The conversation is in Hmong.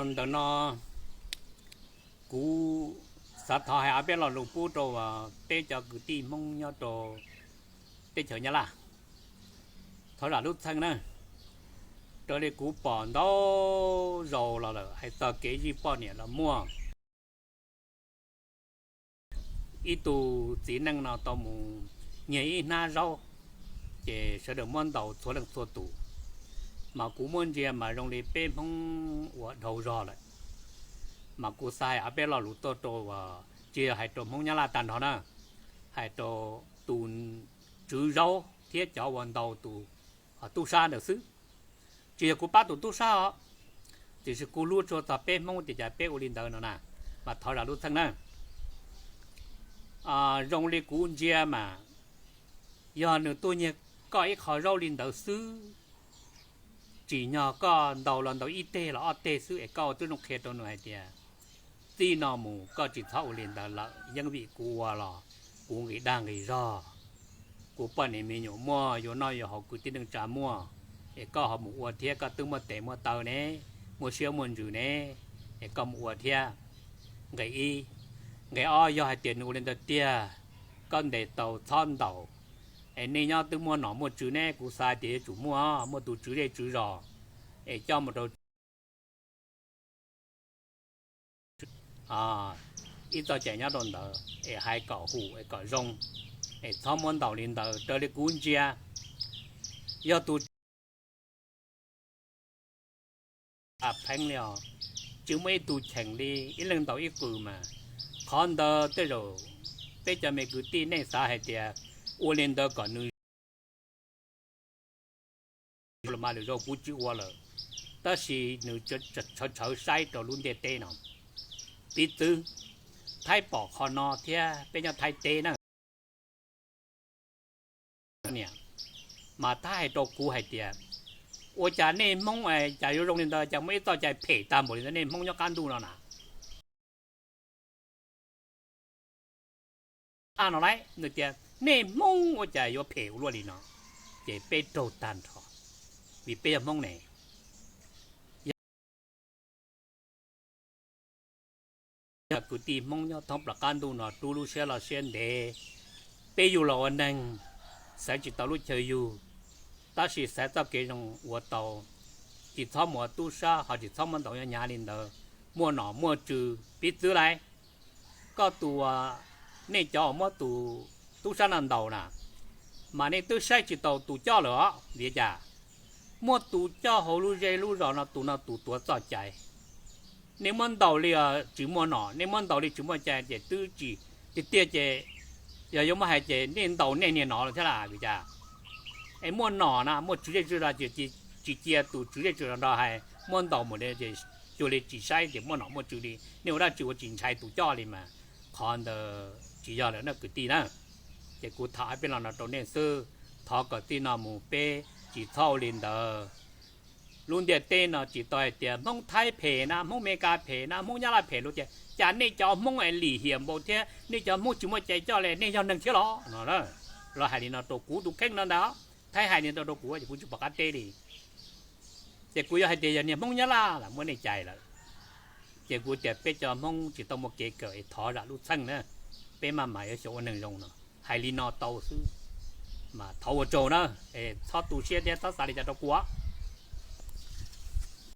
Ntawm no kuv xav thov hais ob peb lo lus pub rau peb cov kwv tij Hmoob nyob rau teb chaws Nyab Laj. Thov zam lub txheej na, raws li kuv pom ntau zaus los lawm hais txog kev zij poj niam los muaj ib tug txiv neej no tau mus nyiag ib hnab zaub, ces sawv daws muab ntaus txhua leej txhua tus, mas kuv muab ntsia mas zoo li peb Hmoob ua dhau zog lawm. Mas kuv xav hais ob peb lo lus tuaj rau, tsis yog hais rau Hmoob Nyab Laj tag nrho na, hais rau tus tswv zaub thiab cov uas ntaus tus tub sab ntawd xwb. Tsis yog kuv pab tus tub sab os, tiam sis kuv hlub tshua txog peb Hmoob tias cas peb ua li ntawd no na, mas thov zam lub txheej na. Zoo li kuv ntsia mas yog nws tuaj nyiag koj ib qho zaub li ntawd xwb, tsim nyog koj ntaus los ntaus ib teg los ob teg xwb es koj ua tib zoo qhia rau nws hais tias txij no mus koj tsis txhob ua li ntawd lawm, yeej vim kuv ua los kuv nqis dag nqis zog, kuv poj niam me nyuam muaj yuav noj yuav haus, kwv tij neej tsa muaj, es koj ho mus ua thiab, koj twb muaj tes muaj taw ne, muaj siab muaj ntsws ne, es koj mus ua thiab. Nqe ib. Nqe ob, yog hais tias nws ua li ntawd tiag, koj ntes tau txhob ntaus, es nej nyob twb muaj nom muaj tswv ne, kuv xav tias yuav tsum muaj, muaj tus tswv zej tswv zos, es coj mus rau ib txoj cai nyob rau ntawd es hais kom hum es kom zoo, es txhob muab ntaus li ntawd. Raws li kuv ntsia, yog tus pheej li os, tsis muaj ib tug cheem li, ib leeg ntaus ib qws mas. Qhov ntawd tej zaum peb cov me kwv tij nej xav hais tias ua li ntawd kom nws los mas lwm zaus kuv tsis ua lawm, tab sis nws tshawv tshawv saib rau lub ntiaj teb no. Piv txwv, Thaib pom qhov no thiab peb nyob Thaib teb na, mas Thaib hais rau kuv hais tias, ua cas nej Hmoob cas yuav zoo li ntawd, cas muaj ib txoj cai phem tag npaum li ntawd nej Hmoob nyob qab ntuj no na? A no lawm nws tias nej Hmoob ua cas yuav phem ua luaj li no, ces peb raug tag nrho, vim peb yog Hmoob ne. Yog kwv tij Hmoob nyob thoob plaws qab ntuj no rub lub siab loj siab ntev, peb yug los ua neeg, xaiv tsis tau lub chaw yug, tab sis xaiv txoj kev zoo ua tau, tsis txhob mus ua tub sab ho tsis txhob muab ntaus nyob hnyav li ntawd, muaj nom muaj tswv. Piv txwv lawm, koj tus, nej cov uas muab tus tub sab no ntaus na, mas nej twb saib tsis taus tus coj lawm os, vim cas? Muaj tus coj hauv lub zej lub zos no, tus no tus tuav txoj cai. Nej muab ntaus li tsis muaj nom, nej muab ntaus li tsis muaj cai ces twb tsis, tiag tiag ces yog yuav muab hais ces nej ntaus nej niag nom lawm thiab las, vim cas? Es muaj nom na, muaj tswv zej tswv zos ces tsis cia tus tswv zej tswv zos nrog hais, muab ntaus mus li ces cuag li tsis saib tias muaj nom muaj tswv li, nej ua dab tsi ua tsis ntshai tus coj li mas. Qhov ntawd tsis yog lawm na kwv tij na. Ces kuv tham ob peb lo no rau nej xwb, thov kom txij no mus peb tsis txhob ua li ntawd. Lub ntiaj teb no tsis tau hais tias Hmoob Thaib phem na, Hmoob Meskas phem na, Hmoob Nyab Laj phem lawm tias cas nej cov Hmoob es lim hiam npaum thiab, nej cov Hmoob tsis muaj cai coj li, nej yog neeg thiab los no. Lawv hais li no rau kuv tus kheej no ntag, Thaib hais li no rau kuv ces kuv tsis pom qab teb li. Ces kuv yuav hais tias yog niag Hmoob Nyab Laj lam muab nej cais lawm. Ces kuv tias peb cov Hmoob tsis tau muaj kev kawm es thov zam lub txheej na, peb maj mam yuav xyaum ua neeg zoo no. Hais li no tau xwb, mas thov ua tsaug na, es txhob tu siab thiab txhob xav li cas rau kuv.